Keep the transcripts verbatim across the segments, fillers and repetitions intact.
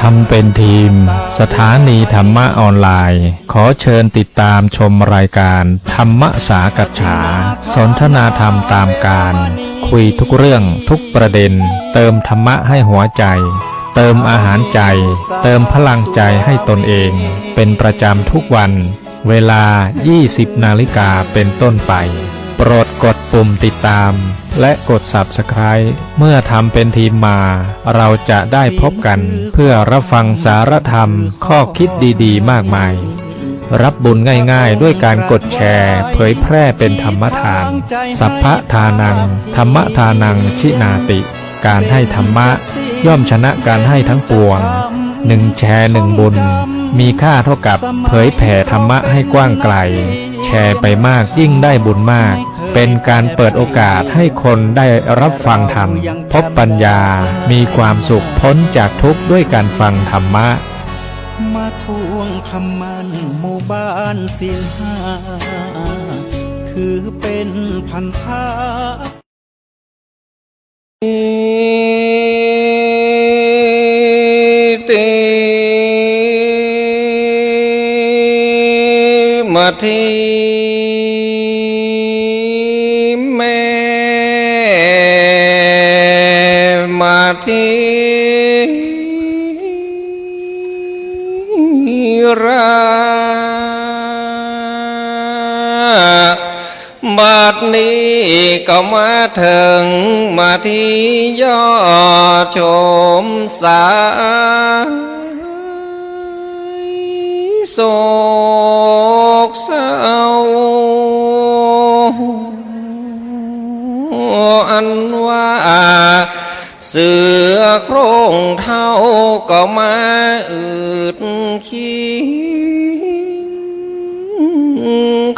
ทำเป็นทีม สถานีธรรมะออนไลน์ ขอเชิญติดตามชมรายการธรรมสากัจฉา สนทนาธรรมตามกาล คุยทุกเรื่องทุกประเด็น เติมธรรมะให้หัวใจ เติมอาหารใจ เติมพลังใจให้ตนเอง เป็นประจำทุกวัน เวลา ยี่สิบนาฬิกาเป็นต้นไป โปรดกดปุ่มติดตาม และกด Subscribe เมื่อทำเป็นทีมมา เราจะได้พบกัน เพื่อรับฟังสารธรรม ข้อคิดดีๆ มากมาย รับบุญง่ายๆ ด้วยการกดแชร์ เผยแพร่เป็นธรรมทาน สัพพะทานัง ธรรมทานัง ชินาติ การให้ธรรมะ ย่อมชนะการให้ทั้งปวง หนึ่งแชร์หนึ่งบุญ มีค่าเท่ากับเผยแผ่ธรรมะให้กว้างไกล แชร์ไปมากยิ่งได้บุญมาก เป็นการเปิดโอกาสให้คนได้รับฟังธรรม พบปัญญา มีความสุข พ้นจากทุกข์ด้วยการฟังธรรมะ มาทวงคำมั่นหมู่บ้านศีลห้า คือเป็นพันธะ ติ มาทิ แม่ มาทิ รา บัดนี้ก็มาเถิงมาทิยอดชมสาย โศกเศร้า อันว่า เสือโคร่งเฒ่าก็มาอืดคิง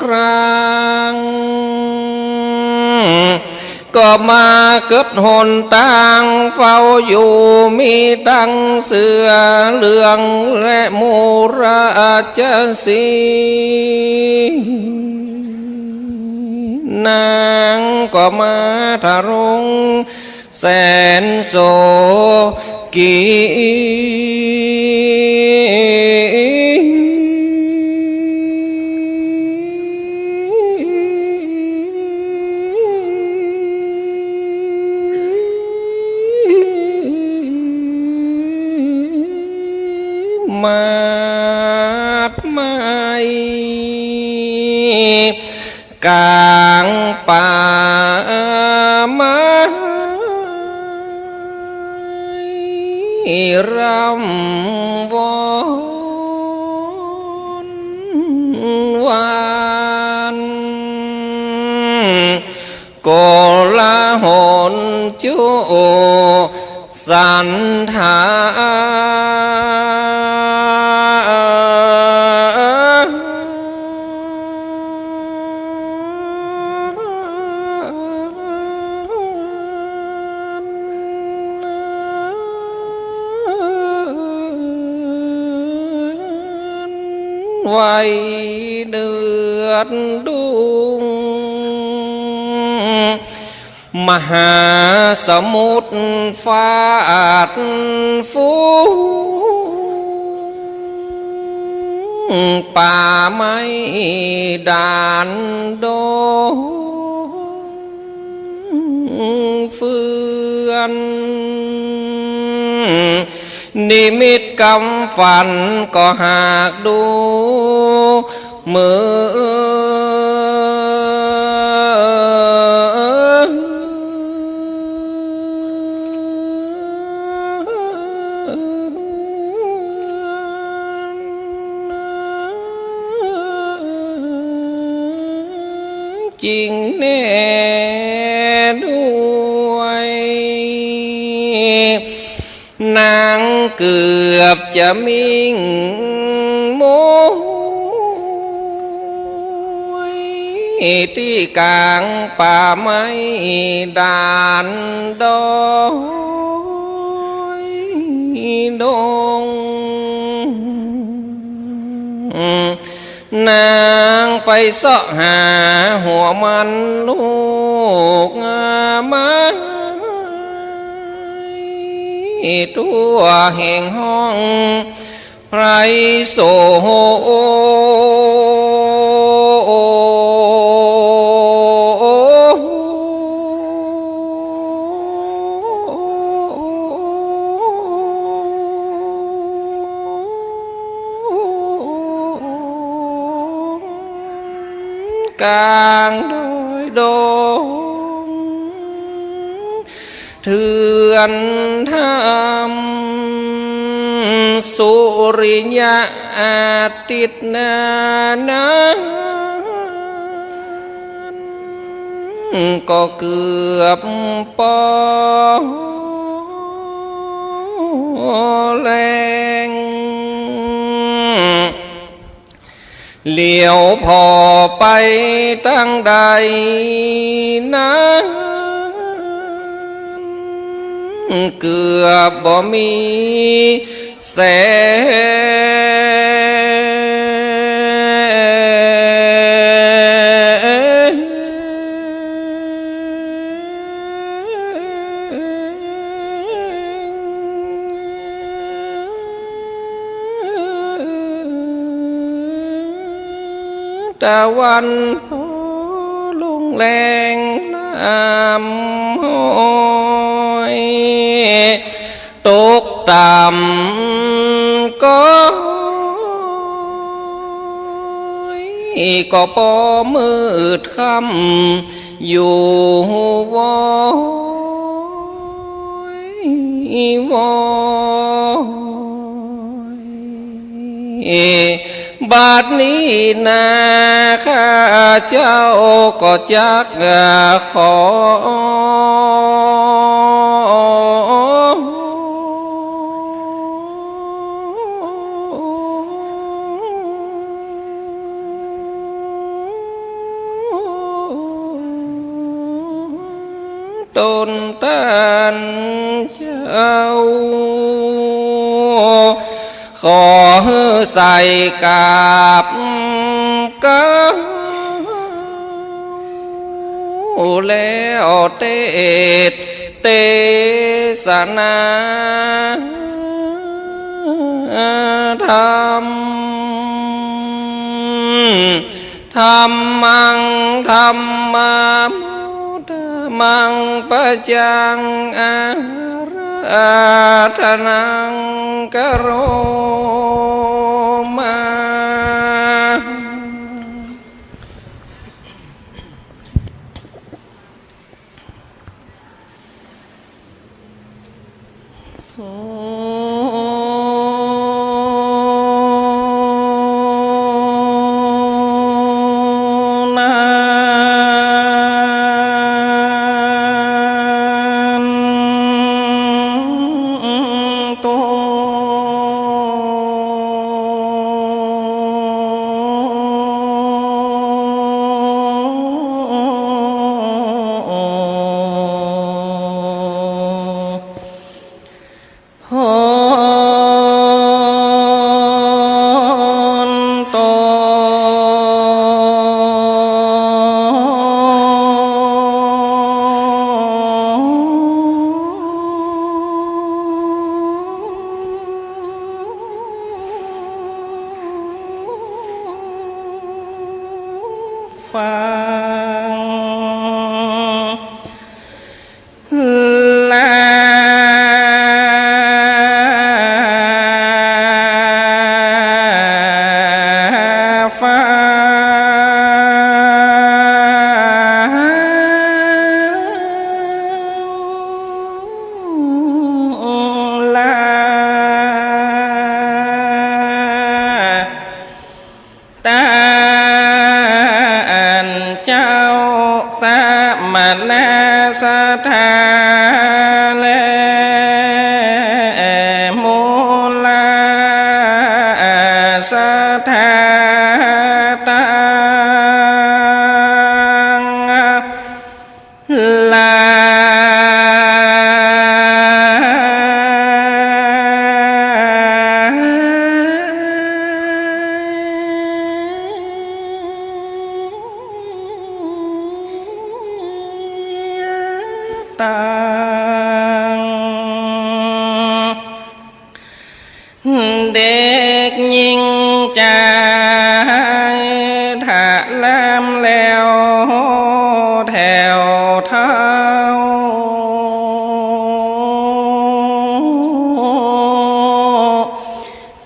คราง ก็มาเกิดหนตางเฝ้าอยู่ มีตังเสือเหลืองและหมู่ราชสีห์ นางก็มาทรง แสนโศกี มาดไม้ ก๋างป่าไม้ ร่ำวอนหวาน โกลาหลจุ สันธาน ไวเดือดดุง มหาสมุทรฟาดฟู ป่าไม้ด่านดงเฟือน นิมิตกำฝันก็หากดู เหมือนจริงแน่ด้วย นางเกือบจะมิ่งโมย ตี้ก๋างป่าไม้ด่านดอยดง นางไปเซาะหาหัวมันลูกไม้ ตั๋วแห่งห้องไพรสงฆ์ ก๋างดอยดง เถื่อนถ้ำ สุริยะอาทิตย์นานั้น ก็เกือบปอแลง เหลียวผ่อไปตางใดนั้น เกือบบ่มีแสง ตะวันลงแลงลำห้อย ตกต่ำก็ ก็ปอมืดค่ำอยู่วอยวอย บัดนี้นาข้าเจ้าก็จักขอ ตนต้านเจ้า ขอหื้อใส่กราบเกล้า แล้วเตสน์เตสนาธรรม ธัมมัง ธัมมามุตตะมัง ปัจจัง อาราธนัง กะโรมา โส นันโต โหนโต ฟัง ลาฟ้า ลา ตาอัน เด็กญิงจ๋า ถ้าลำแล้วแถวเท้า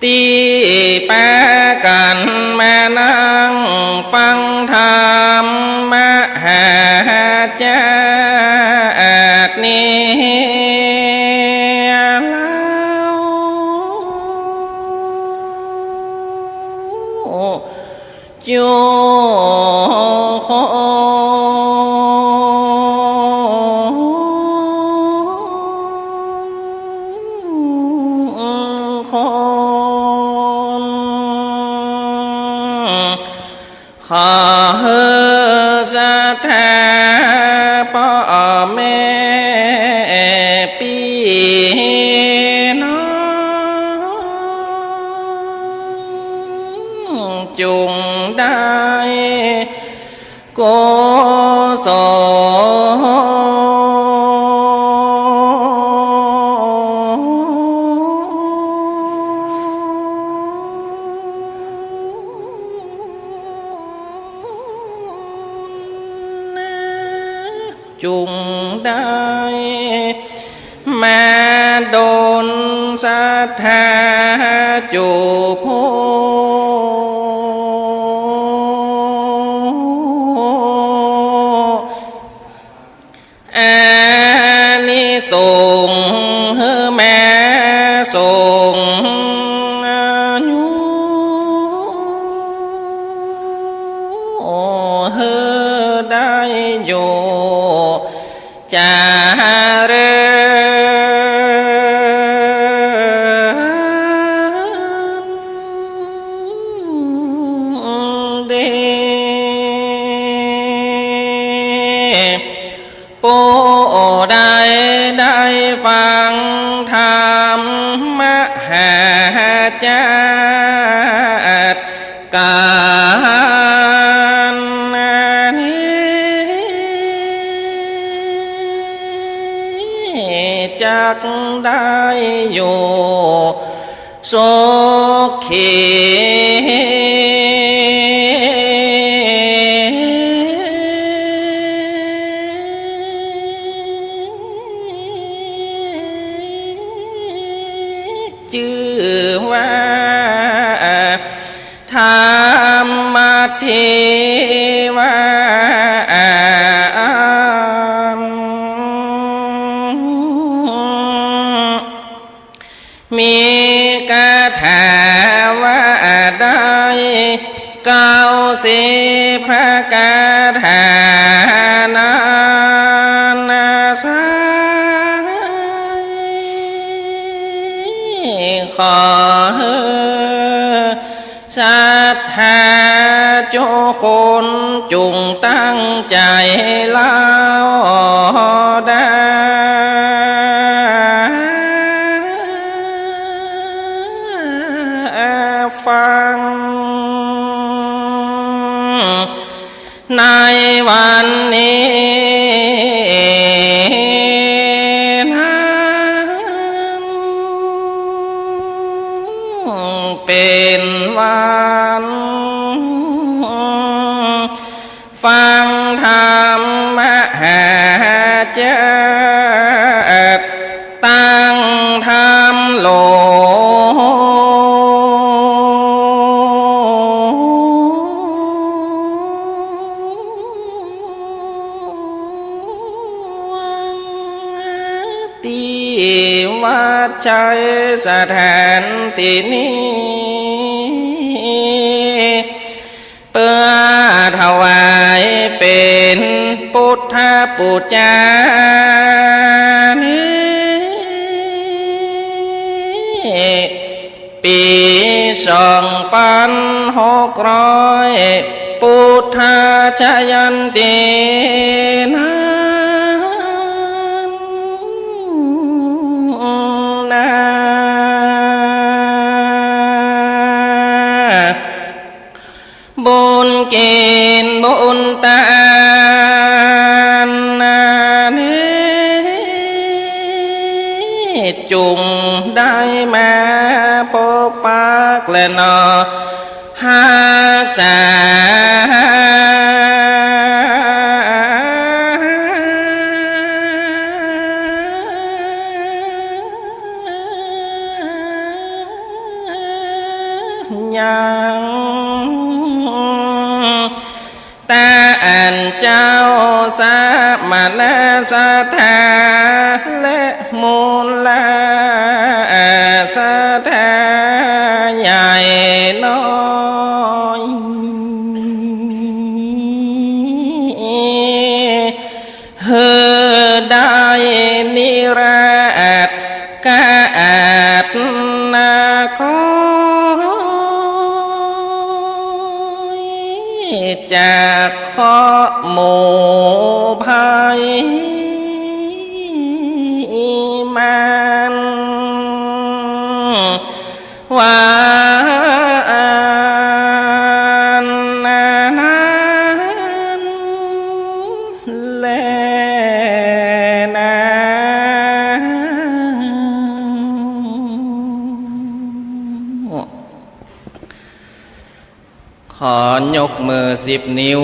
ตี้ปากั๋นมานั่งฟังธรรมมหาจาตินี้แล้ว จุคน ขอหื้อศรัทธาป้อแม่ปี้น้อง จุ่งได้กุศล จุ่งได้มาดลศรัทธาจุผู้ อานิสงส์หื้อมาส่งอยู่ หื้อได้อยู่เจริญดี ผู้ใดได้ฟังธรรมมหาจาติกั๋นนี้ จักได้อยู่ สุขี จื้อว่า ธรรมทิวาอัน มีคาถาว่าได้เก้าสิบพระคาถานั้นไซร้ ขอหื้อ ศรัทธาจุคนจุ่งตั้งใจ๋เล่าได้ฟัง ในวันนี้นั้น เป๋นวันฟังธรรมมหาจาติ ตั้งธรรมหลวง ตี้วัดชัยสถานตี้นี้ เปื้อถวายเป๋นพุทธปู๋จานี้ ปี๋สองปันหกร้อย พุทธชยันตีนั้นนา บุญกิ๋นบุญตานนี้ จุ่งได้มาป กปักแลหนอ ฮักษา ยัง ต๋าอันเจ้าสมณะศรัทธา และมูลศรัทธาใหญ่น้อย หื้อได้นิราศ กาดนาคอย จากเคราะห์หมู่ภัยมัน ว่าอันนั้นแลนา ขอยกมือสิบนิ้ว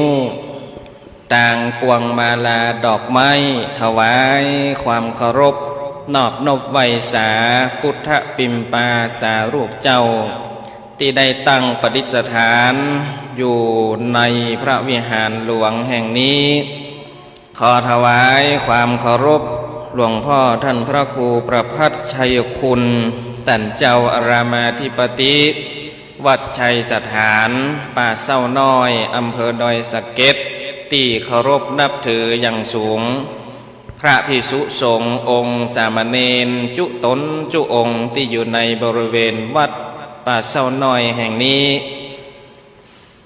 ตางพวงมาลาดอกไม้ ถวายความเคารพ นอบนบไหว้สา พุทธปิมปาสารูปเจ้า ตี้ได้ตั้งประดิษฐานอยู่ในพระวิหารหลวงแห่งนี้ ขอถวายความเคารพ หลวงพ่อต้านพระครูประภัชชัยคุณ ต้านเจ้าอารามอธิปติ วัดชัยสถาน ป่าเซ้าน้อย อำเภอดอยสะเก็ด ตี้เคารพนับถืออย่างสูง พระภิกษุสงฆ์องค์สามเณรจุ๊ต๋นจุ๊องค์ตี้อยู่ในบริเวณวัดป่าเซ้าน้อยแห่งนี้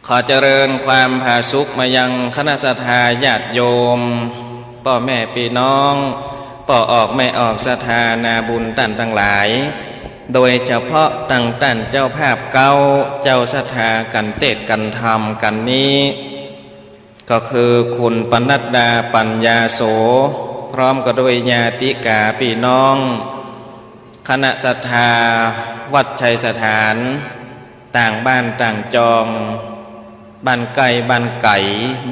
ขอเจริญความผาสุกมายังคณะศรัทธาญาติโยม ป้อแม่ปี้น้อง ป้อออกแม่ออกศรัทธานาบุญต้านตังหลาย โดยเฉพาะตังต้านเจ้าภาพเก๊า เจ้าศรัทธากั๋นเตสน์กั๋นธรรมกั๋นนี้ ก็คือคุณปนัดดาปัญญาโส พร้อมกับด้วยญาติกาปี้น้อง คณะศรัทธาวัดชัยสถาน ต่างบ้านต่างจอง บ้านใก้บ้านไก๋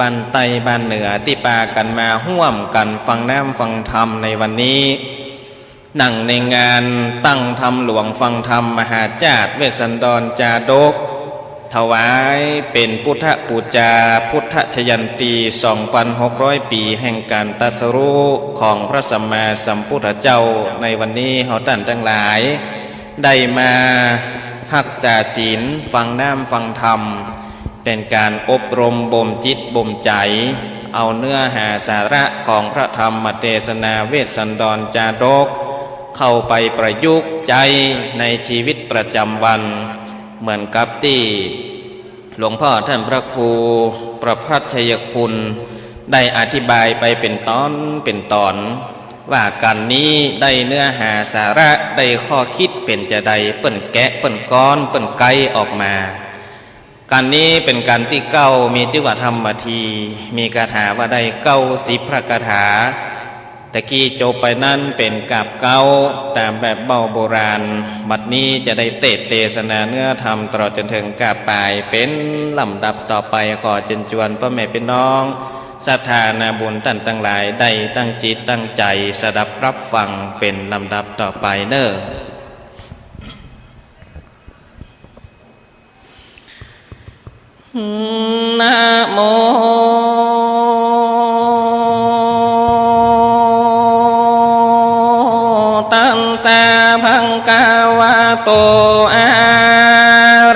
บ้านใต้บ้านเหนือ ตี้ปากั๋นมาฮ่วมกั๋นฟังน้ำฟังธรรมในวันนี้ เนื่องในงานตั้งธรรมหลวงฟังธรรมมหาชาติเวสสันดรจาดก ถวายเป๋นพุทธปู๋จาพุทธชยันตีสองปันหกร้อยปี๋แห่งก๋านตรัสรู้ของพระสัมมาสัมพุทธเจ้า ในวันนี้เฮาต้านตังหลายได้มาฮักษาศีล ฟังน้ำฟังธรรม เป๋นก๋านอบรมบ่มจิตบ่มใจ๋ เอาเนื้อหาสาระของพระธรรมเตสนาเวสสันดรจาดก เข้าไปประยุกต์ใจ๊ในชีวิตประจ๋ำวัน เหมือนกับตี้หลวงพ่อต้านพระครูประภัชชัยคุณ ได้อธิบายไปเป๋นต๋อนเป๋นต๋อน ว่าก๋านนี้ได้เนื้อหาสาระ ได้ข้อคิดเป๋นจาใด เปิ้นแกะเปิ้นก๊อนเปิ้นไก๊ออกมา ก๋านนี้เป๋นก๋านตี้เก้า มีจื้อว่าธรรมที มีคาถาว่าได้เก้าสิบพระคาถา ตะกี้จบไปนั้นเป๋นกาบเก๊า ต๋ามแบบเบ้าโบราณ บัดนี้จะได้เตสน์เตสนาเนื้อธรรมตลอดจ๋นเถิงกาบป๋ายเป๋นลำดับต่อไป ขอเจิญจวนป้อแม่ปี้น้องศรัทธานาบุญต้านตังหลายได้ตั้งจิตตั้งใจ๋สดับฮับฟังเป๋นลำดับต่อไปเน่อ นะโม ตัสสะ ภะคะวะโต อะ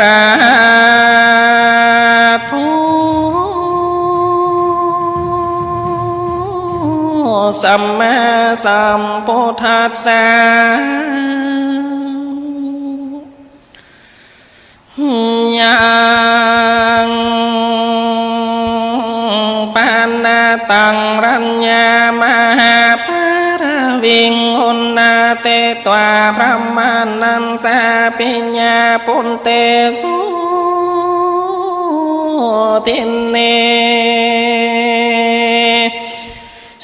ระหะโต สัมมาสัมพุทธัสสะ ยัง ปะนะตัง รัญญะ มหาปาราวิง อุนนาเต ตวา พรหมานัน สาปิญญา ปุตเต สุทินเน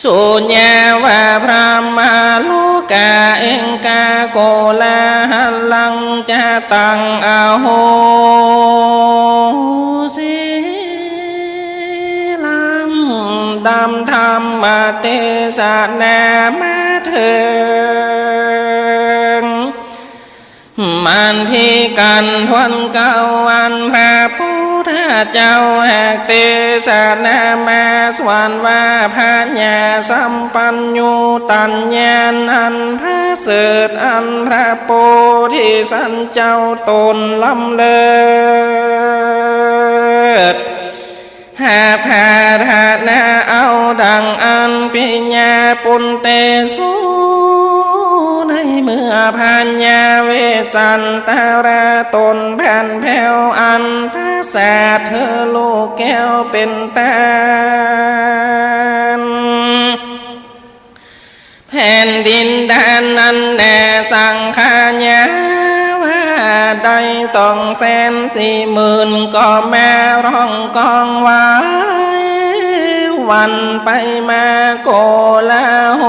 สุญญาวา พรหมาโลกา เอกา โกลาหะลัง จ จะตังอโหสิ ลำดำธรรมเตสนามาเถิง มันทีกั๋นถ้วนเก้าวัน พระปุทธเจ้าหากเตสนามาสวรรค์ว่า พญาสัมปัญญู ตั๋ญญาณอันประเสริฐ อันพระโพธิสัตว์เจ้าตนล้ำเลิศ หากปรารถนาเอาดังอัน ปิญญาปุณเตสุ ในเมื่อพญาเวสสันตราตนผันแผ้วอันประเสริฐ เธอลูกแก้วเป๋นต้าน แผ่นดินด้านนั้นแล สังขยาว่าได้สองแสนสี่หมื่น ก็มาร้องก้องไหว้หวั่นไปมาโกลาหล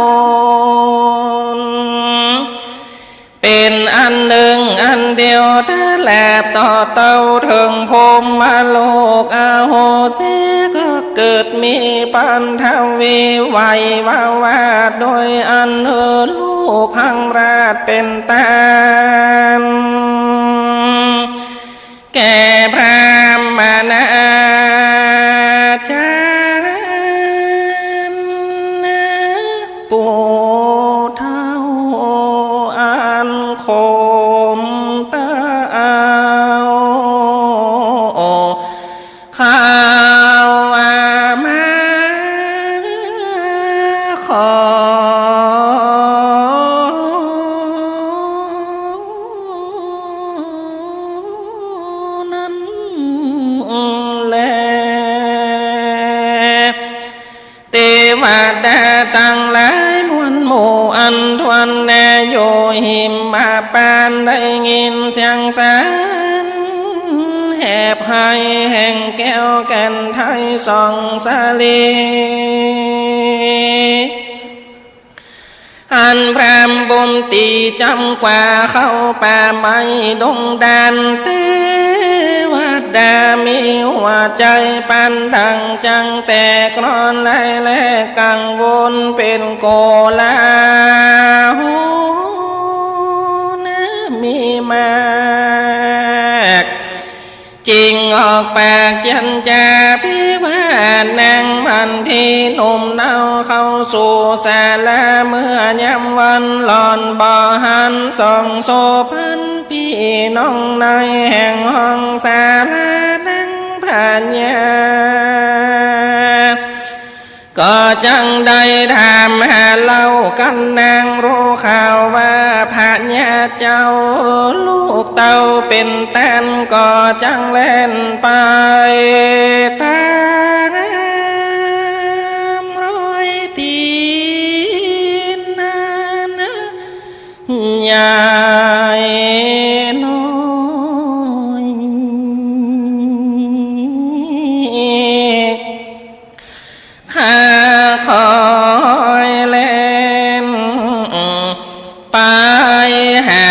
เป๋นอันนึ่งอันเดียว ตราบต่อเต้าเถิงพรหมโลก อโหสิ ก็เกิดมีปัณณวีไหววาวาด โดยอันเออลูกหังราชเป๋นต้าน แก่พราหมณาจารย์ผู้เฒ่าอันข่มเต้า ข้าว่ามาขอ นั้นแล เตวดาตังหลายมวลหมู่อันถ้วนแล อยู่หิมพานต์ได้ยินเสียงสรรแหบไห้แห่งแก้วแก่นไทยสองสาลี อันพราหมณ์บุญตีจ๋ำกว่าเข้าป่าไม้ดงดาน เตวดามีหัวใจ๋ปานดั่งจั่งแตกร้อนไร้และกังวลเป๋นโกลาหล มีมาก จึงออกปากเจียรจาพิวาทนางมันทีหนุ่มเนาเข้าสู่ศาลา เมื่อยามวันหล่อนบ่หันสองโสภณปี้น้องในแห่งห้องศาลา นางพญา ก็จั่งได้ถามหาเล่ากั๋น นางฮู้ข่าวว่าพญาเจ้าลูกเต้าเป๋นต้าน ก็จั่งแล่นไปต๋ามรอยตี๋นนั้น ยายน้อย ข้าคอยแล่นไปหา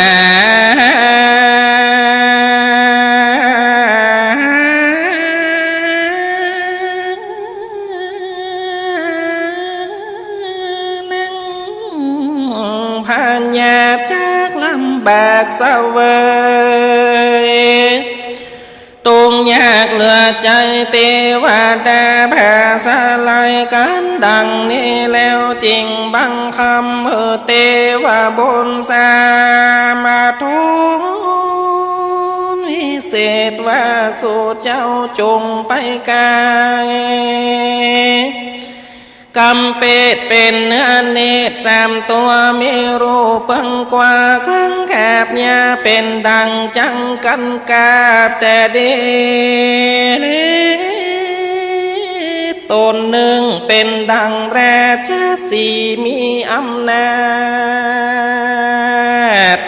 นางพญาจักลำบากเสวย ตุ๊กข์ยากเหลือใจ๋ เตวดาผาสาลัยกั๋นดั่งนี้แล้ว จึงบังคมหื้อเตวบุตรสามทูลวิเศษว่า สูเจ้าจงไปไกล ก๋ำเปตเป๋นเนื้อเนตรสามตั๋ว มีรูปเปิงกว้างเคิงแคบ ยาวเป๋นดั่งจังกั๋นกาบ แต่ดีต๋นนึ่งเป๋นดั่งราชสีห์มีอำนาจ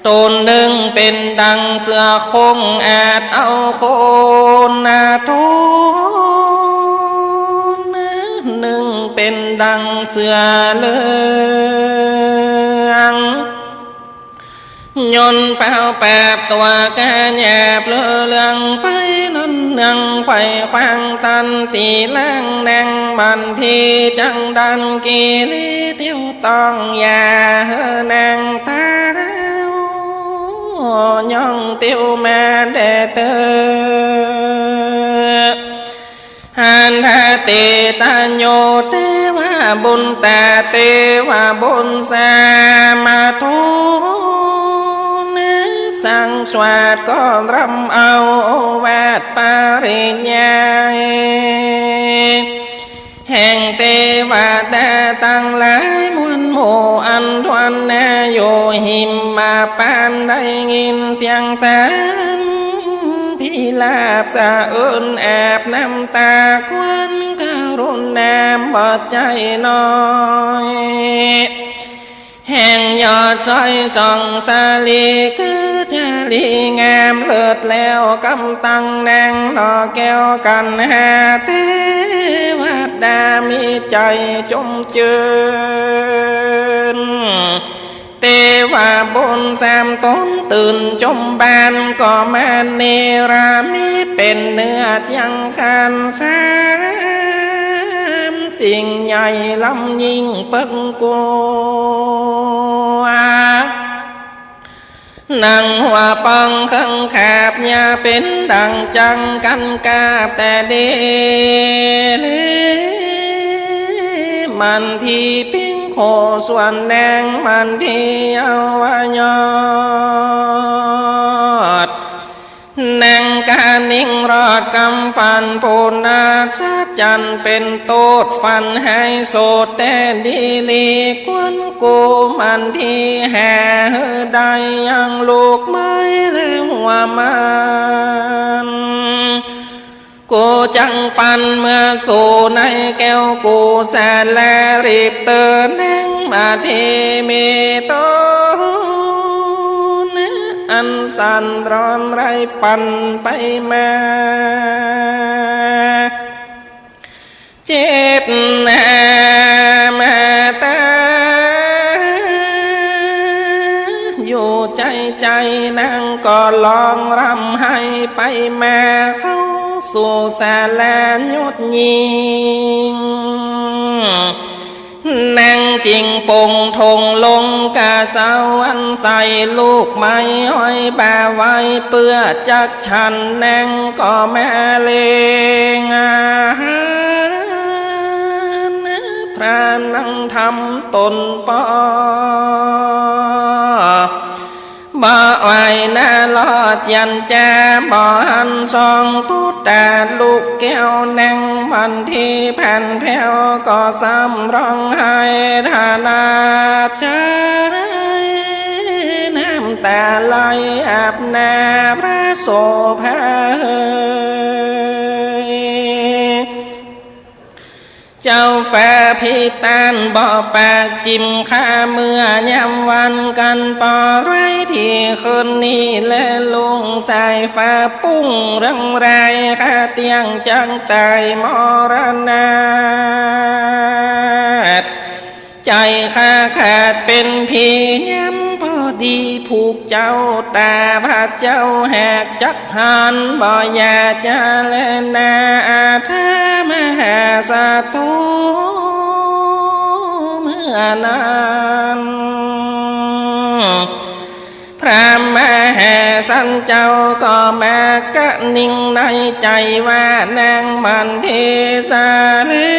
ต๋นนึ่งเป๋นดั่งเสือโคร่งอาจเอาคน ต๋นนึ่งเป๋นดั่งเสือเหลือง ยนต์เปล่าปราบตั๋วก๋านหยาบเลอะเลือนไป นั้นเนืองไขว่คว้างตันตี้หลังนาง บัดนี้จักดันกิริเตียวต้อง อย่าหื้อนางเต้า ย่องเตียวมาแด่เต๊อะ หันทะเตตะโย เตวะบุญตา เตวะบุญสามาโท นะสังสวาสก็รำเอาโอวาทปริยาย แห่งเตวดาตังหลายมวลหมู่ อันทวนนาอยู่หิมมะปาน ได้ยินเสียงสรรพิลาปสะอื้น อาบน้ำตาควัน กรุณาบ่ใจ้น้อย แห่งยอดสร้อยส่องสาลี คือจารีงามเลิศแล้ว กำตังนางหน่อแก้วกัณหา เตวดามีใจ๋จมจื้น เตวะบุญสามต๋นตื่นจมบาน ก็มาเนรมิตเป๋นเนื้อเจียงคานสามสิ่งใหญ่ล้ำยิ่งเปิงกั๋ว หนังหัวป๋องเคิงขาบ อย่าเป๋นดั่งจังกั๋นกาบ แต่ดีแล มันทีปิ้งโขส่วนแดง มันทีเยาวะยอด นางกานิ่งรอดกำฝัน ผู้นาศจันทร์เป๋นโต้ษ ฝันหายโสดแต่ดีหลี ควรกู้มันทีหาหื้อได้ ยังลูกไม้และหัวมัน กูจักปันเมือสู่ในแก้วกู้สาลา รีบเตินแห่งมาเทมีตน อันสั่นร้อนไร้ปันไปมา เจตนามาตา อยู่ใจ๋ใจ๋นางก็ร้องร่ำไห้ไปมา เข้าสู่ศาลาหยุดยิ่ง นางจึงปลงธงลงกาสวรรค์ ใส่ลูกไม้ห้อยบ่าไว้ เปื้อจักฉันนางก็มาเล็งอาหาร พระนางทำต๋นป้อ บ่ไหวหน้ารอดยันจา บ่หันส่องตุ๊ตาลูกแก้วนาง วันที่ผ่านแผ้วก็ซ้ำร้องไห้ทนาดใจ๋ น้ำต๋าไหลอาบหน้าพระโสภา เจ้าฟ้าพิตานบ่ปากจิมค่า เมื่อยามวันกันปอไร้ที่คืนนี้ และลุงสายฟ้าปุ้งเรืองราย ข้าเตี้ยงจักต๋ายมรณาถ ใจ๋ข้าขาดเป๋นผี ยามพอดีผูกเจ้าต๋า พระเจ้าหากจักหัน บ่อย่าจาแลนา อาถรรพ์มหาศัตรู เมื่อนั้น พระมหาสันเจ้าก็มากะนิ่งในใจ๋ว่า นางมันเทสาลี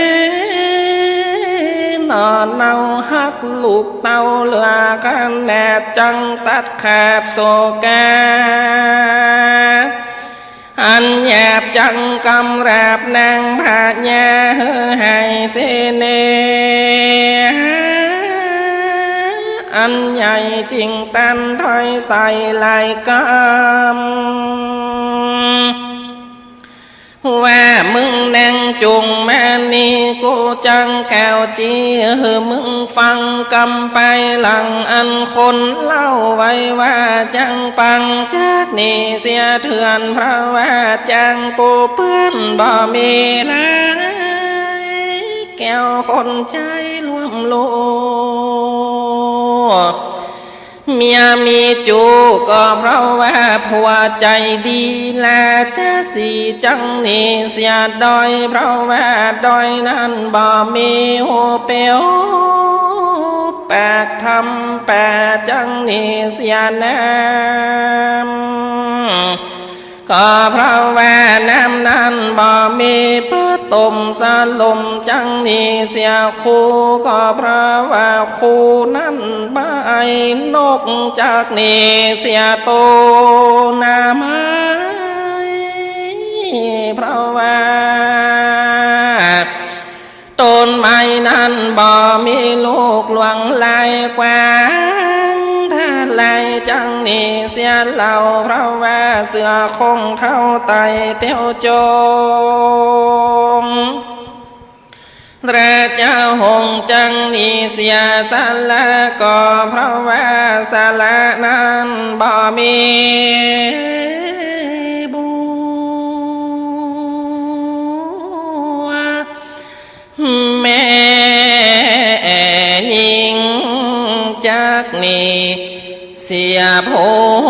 หน่อเนาฮักลูกเต้าเหลือขนาด จักตัดขาดโศกา อันหยาบจักกำราบนางพญาหื้อหายเสน่หา อันใหญ่จึงตันถ้อยใส่หลายกำ ว่ามึงนางจุ่งมานี่ กูจักกล่าวจี้หื้อมึงฟัง กำไปหลังอันคนเล่าไว้ว่า จักปังจักหนีเสียเถื่อน เพราะว่าจักปูเปื้อนบ่มีหลาย แก้วคนใจ๋ร่วมโลก เมียมีจู๋ก็เพราะว่าผัวใจ๋ดี ราชสีห์จั้งนี้เสียดอย เพราะว่าดอยนั้นบ่มีฮูเป๋วปากถ้ำป่าจั้งนี้เสียน้ำ ก็เพราะว่าน้ำนั้นบ่มีเปื้อต้มสลมจั้งนี้เสียคู ก็เพราะว่าคูนั้นบ่ไอ้นกจักนี้เสียโตนาไม้ เพราะว่า ต้นไม้นั้นบ่มีลูกหลวงลายกว้างทะลายจั้งนี้เสียเล่า เพราะว่าเสื้อของเฒ่าไตเตียวจง พระเจ้าหงส์จั้งนี้เสียสละ ก็เพราะว่าสละนั้นบ่มีบัว แม่ญิงจักนี้เสียผัว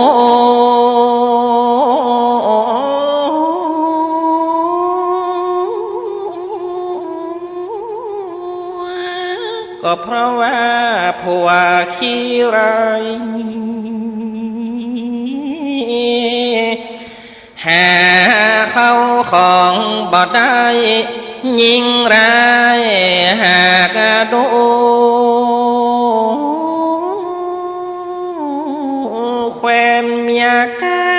ก็เพราะว่าผัวขี้ร้าย หาเข้าของบ่ได้ หญิงร้ายหากดู แควนเมียใก้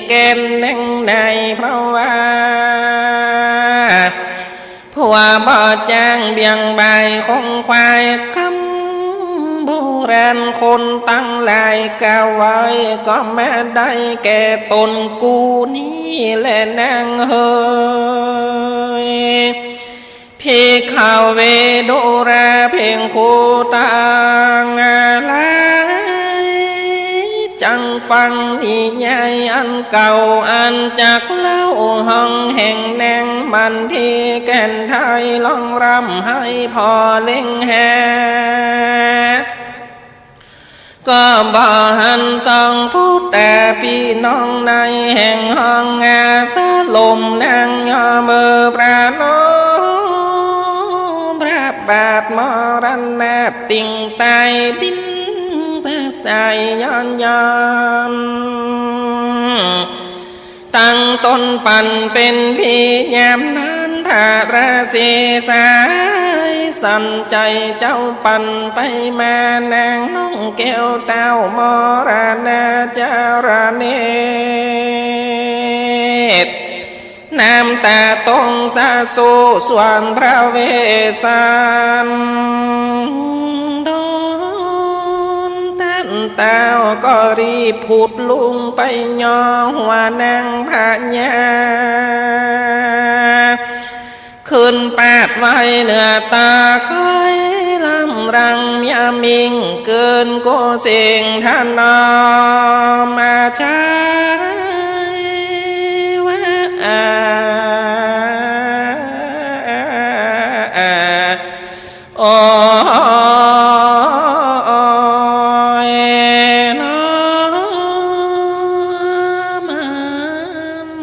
แก่นแหน่งใด เพราะว่า ผัวบ่จ้างเบี่ยงบ่ายของควาย กำโบราณคนตังหลายกล่าวไว้ ก็แม้ได้แก่ต๋นกูนี้แลนางเหย ภิกขะเว ดูราเพ่งคูตังหลาย จั่งฟังนิยายอันเก่า อันจักเล่าห้องแห่งนางมันทีแก่นไทย ร้องร่ำไห้ผ่อเล็งหา ก็บ่หันส่องผู้แต่ปี้น้องในแห่งห้องอาสลม นางยอมเอ่อประนอมพระบาทมรณะ ติ่งต๋ายดิ้นสะสายย้อนย้อน ตั้งต๋นปันเป๋นพียามนั้น พระราศีสายสั่นใจ๋เจ้าปันไปมา นางน้องแก้วเต้ามรณะจารเนตร น้ำต๋าตรงสะสูส่วนพระเวสสันดร ต้านเต้าก็รีบผุดลุกไปย่อหัวนางพญา ขึ้นปาดไว้เหนือต๋า ก้อยลำรังเมียมิ่ง เกินโกเสงถนอมมาใจ๋ว่า โอ้ยน้อ มัน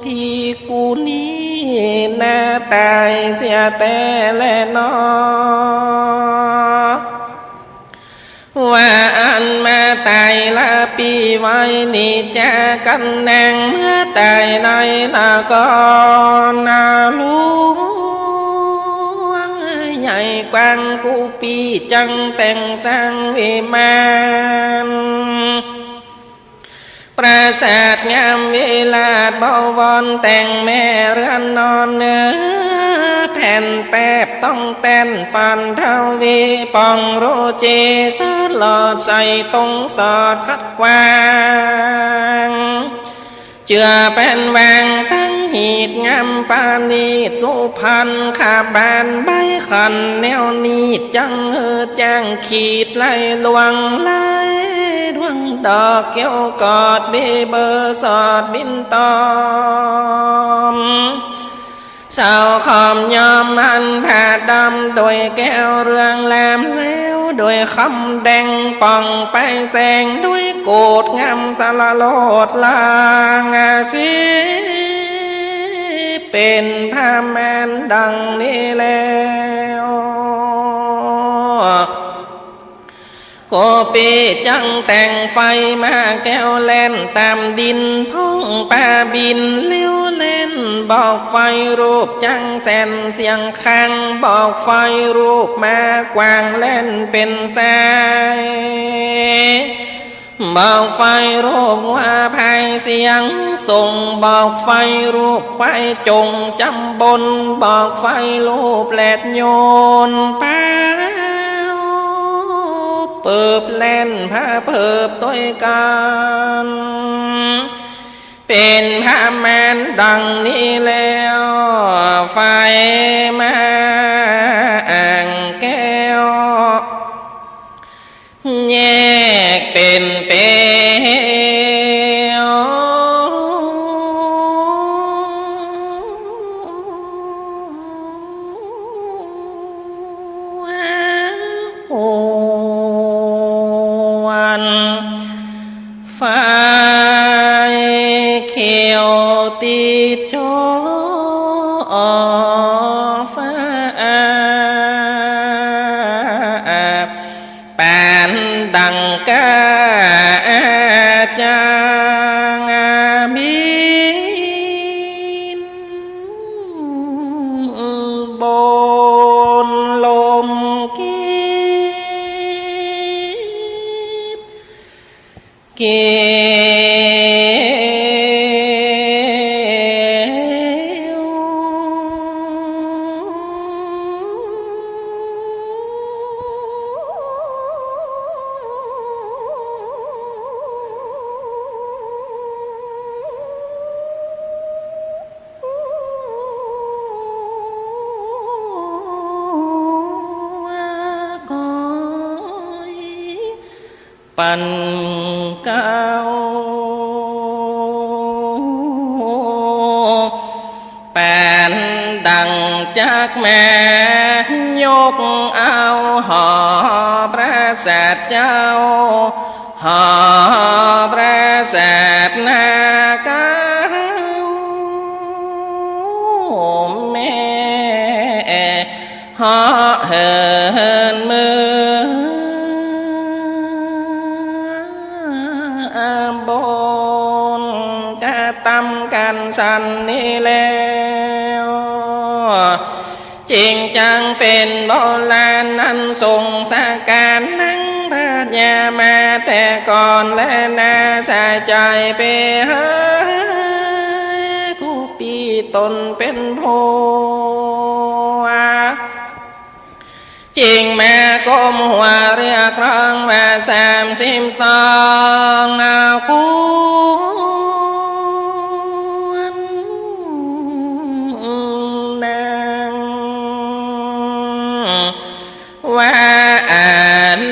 ทีกูนี้นาต๋ายเสียแต๊แลน้อ ว่าอันมาต๋ายละปี้ไว้นี้ จากั๋นนางเมื่อต๋ายในนครหลวง ใหญ่กว้างกู้ปี้ จั้งแต่งสร้างวิมาน ปราสาทงามวิลาศบวร แต่งแม่เรือนนอนเนื้อแผ่นแต๊บ ต้องแต้นปันทวี ป่องโรเจสลอดใส่ตรงสอดขัดขวาง เจื้อแป้นวางตั้งหีดงามประณีต สุพรรณขบานใบขันแนวนีด จั้งหื้อจ้างขีดไล่ลวง ไล่ดวงดอกเกี้ยวกอด บีเบอร์สอดบินตอม เจ้าขอมยอมอันผาดำ โดยแก้วเรืองแรมแล้ว โดยคำแดงป่องไปแสง โดยโกศงามสละโลดลางอาชี เป๋นผ้าม่านดังนี้แล้ว โกปีจังแต่งไฟมาแก้วแล่นต๋ามดิน พ่องปาบิณเลี้ยวแล่น บอกไฟรูปจังแสนเสียงคัง บอกไฟรูปม้ากวางแล่นเป๋นสาย บอกไฟรูปงัวพายเสียงส่ง บอกไฟรูปควายจงจำบน บอกไฟรูปแหลดโยนเป๋า เปิบแล่นผาเปิบตวยกั๋น เป๋นผ้าม่านดังนี้แล้ว ไฟมาอ่างแก้ว แยกเป๋นเป๋ว ควัน ไฟเขียวติดจอฟ้า ปานดังกาจางบิน บนลมกีด เกลียว ปันเกล้า ปานดังจักมายกเอา หอประสาทเจ้า หอประสาทนาเกล้า แม่ เหาะเหินเมืองบน กระตำกั๋นสันนี้แล้ว จึงจักเป๋นโบราณอันทรงสาการ นังพญามาแต่ก่อนแลนา สายใจ๋ไปหา กุปีตนเป๋นผัว จึงมาก้มหัวเรียกร้องว่าสามสิบสอง ควรนาง ว่าอา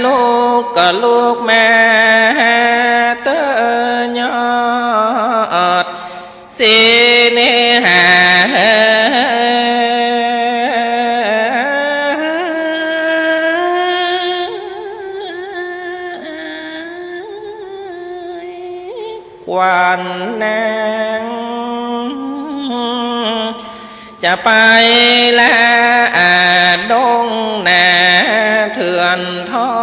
ลุกก็ลุกมาเตอะยอด สิเนหา ขวัญนาง จะไปละอาดงนาเถื่อนทอ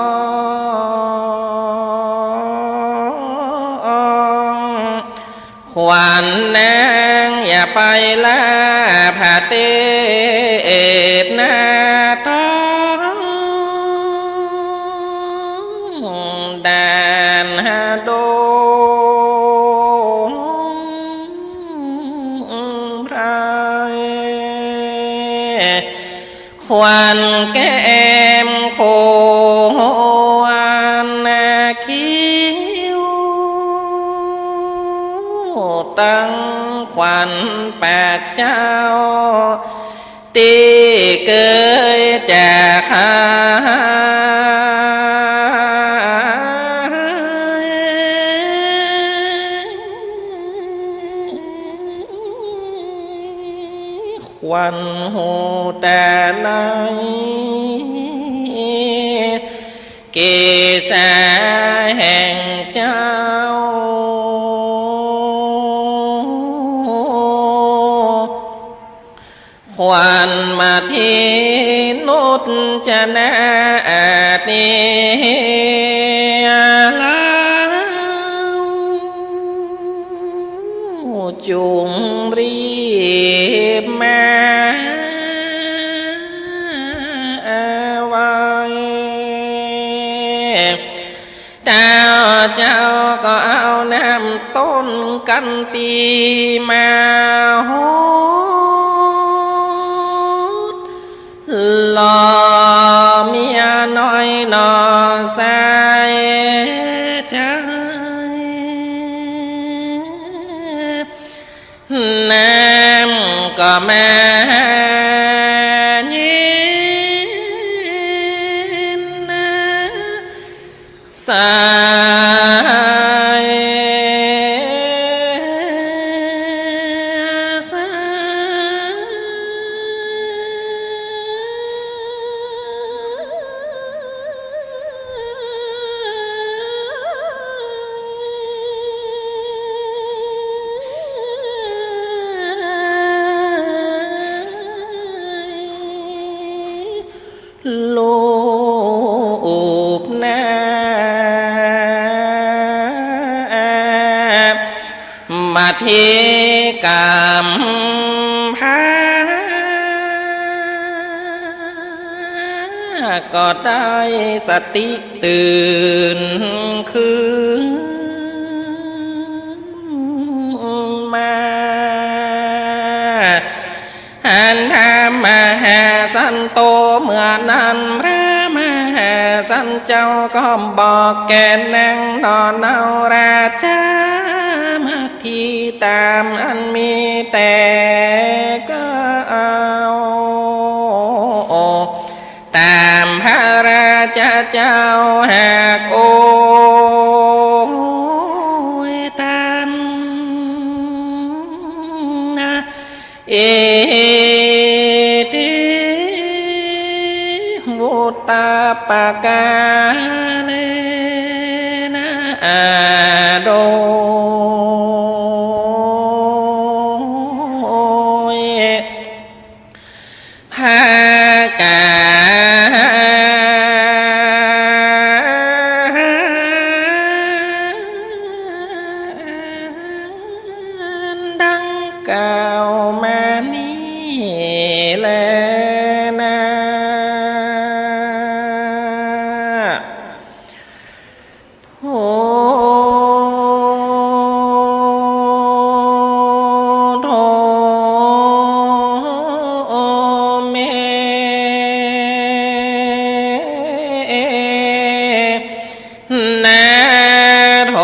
ง ขวัญนางอย่าไปละผาเตศนาทอง ด่านดงไพร ขวัญแก้มขวัญคิ้ว ตังขวัญปากเจ้า ตี้เกยจากหา ควรฮู้แต่ไหน เกศาแห่งเจ้า ควรมาที่นุจนาอาทิ เฮาจุ่งรีบมาไว เต้าเจ้าก็เอาน้ำต้นขันตีมาหด หล่อเมียน้อยหน่อสายใจ๋ น้ำก็มาเย็นนา สายสาย รูปนา มาเทกำพร้า ก็ได้สติตื่นขึ้นมา หันถามมหาสันโต เมื่อนั้นพระมหาสันเจ้าก็บอกแก่นางหน่อเนาราชา มาเทตามอันมีแต่เก้า ตามพระราชาเจ้าหากโอยตันนะ อิติวุตตปกาเลนะ โดย พระกาดังกล่าวมานี้แลนา โพโธเมนะโธ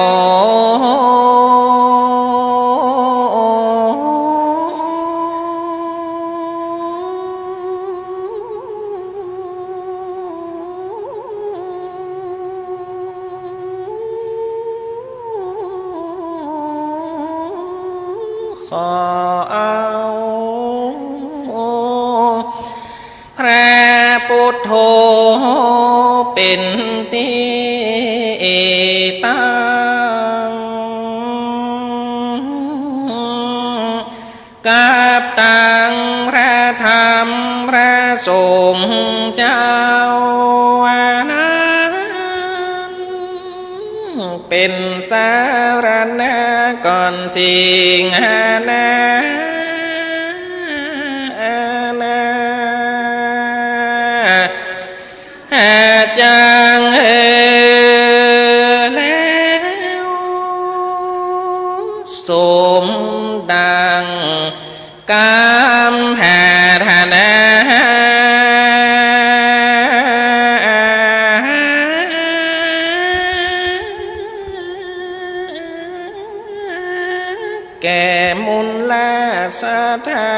ขอเอาพระพุทโธเป๋นตี้ตั้ง กับตังพระธรรมพระสงฆ์เจ้านั้น เป๋นสรณะก่อนสิ่งนานา อาจังเออแล้ว สมดังกำปรารถนา แก่มูลศรัทธา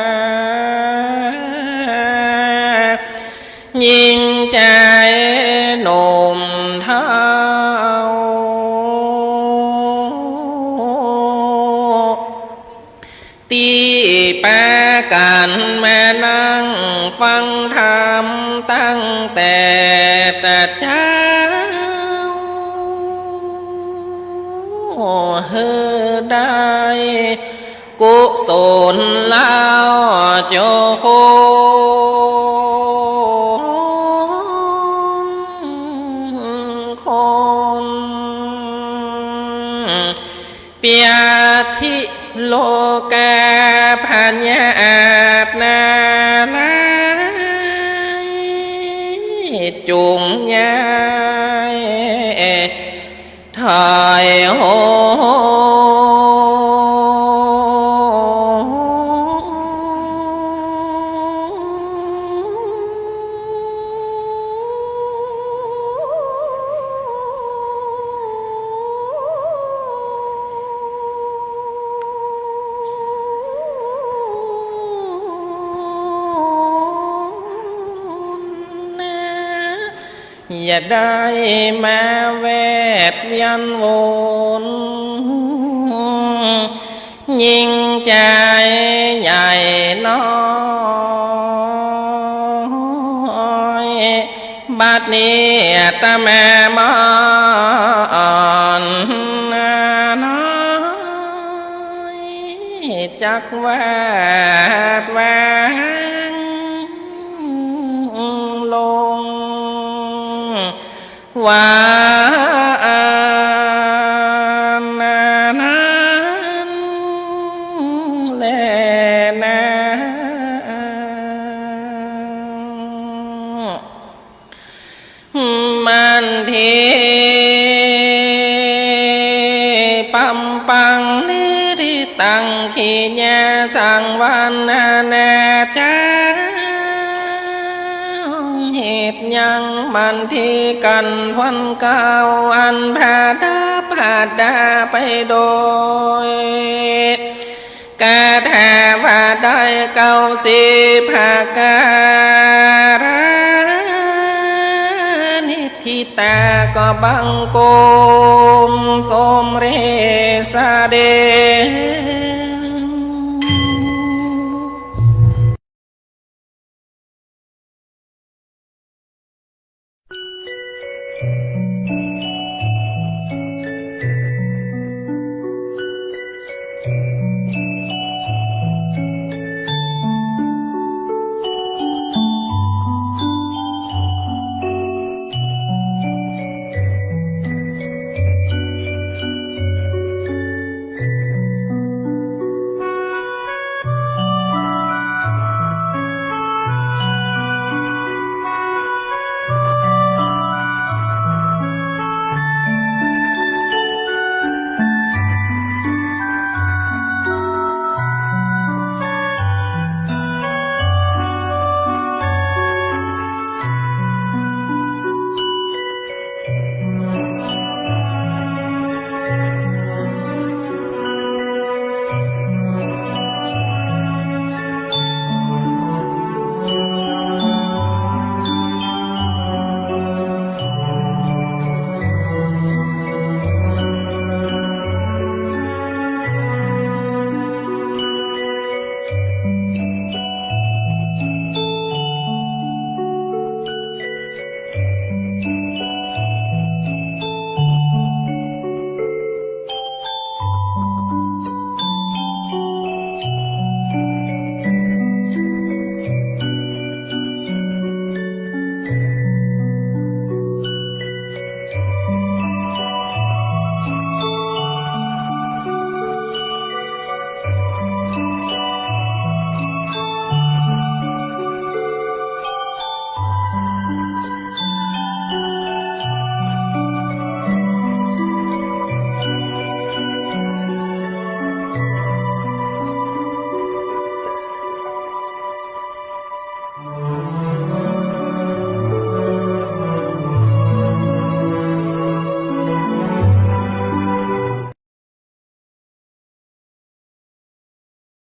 หญิงชายหนุ่มเฒ่า ตี้ปรา กั๋นมานั่งฟังธรรมตั้งแต่ตะเจ๊า หื้อได้กุศลแล้วเจ้าคน คน เปียทิโลกาพญานาลายณ์ จุ่งย้ายถอยโหน อย่าได้มาแวดเวียนวน ยิ่งใจ๋ใหญ่น้อย บัดนี้อาตมามอนน้อย จักวาดวางลง ว่าอันนั้นแลนา มันทีปัมปังนิริตัง ขีญาสังวัณณานาจา เหตุยังมันทีกั๋นวันเก่า อันผาดาผาดาไปโดย กาถาว่าได้เก้าสิบประก๋ารานิ ทิตาก็บังคมสมเร็จเสด็จ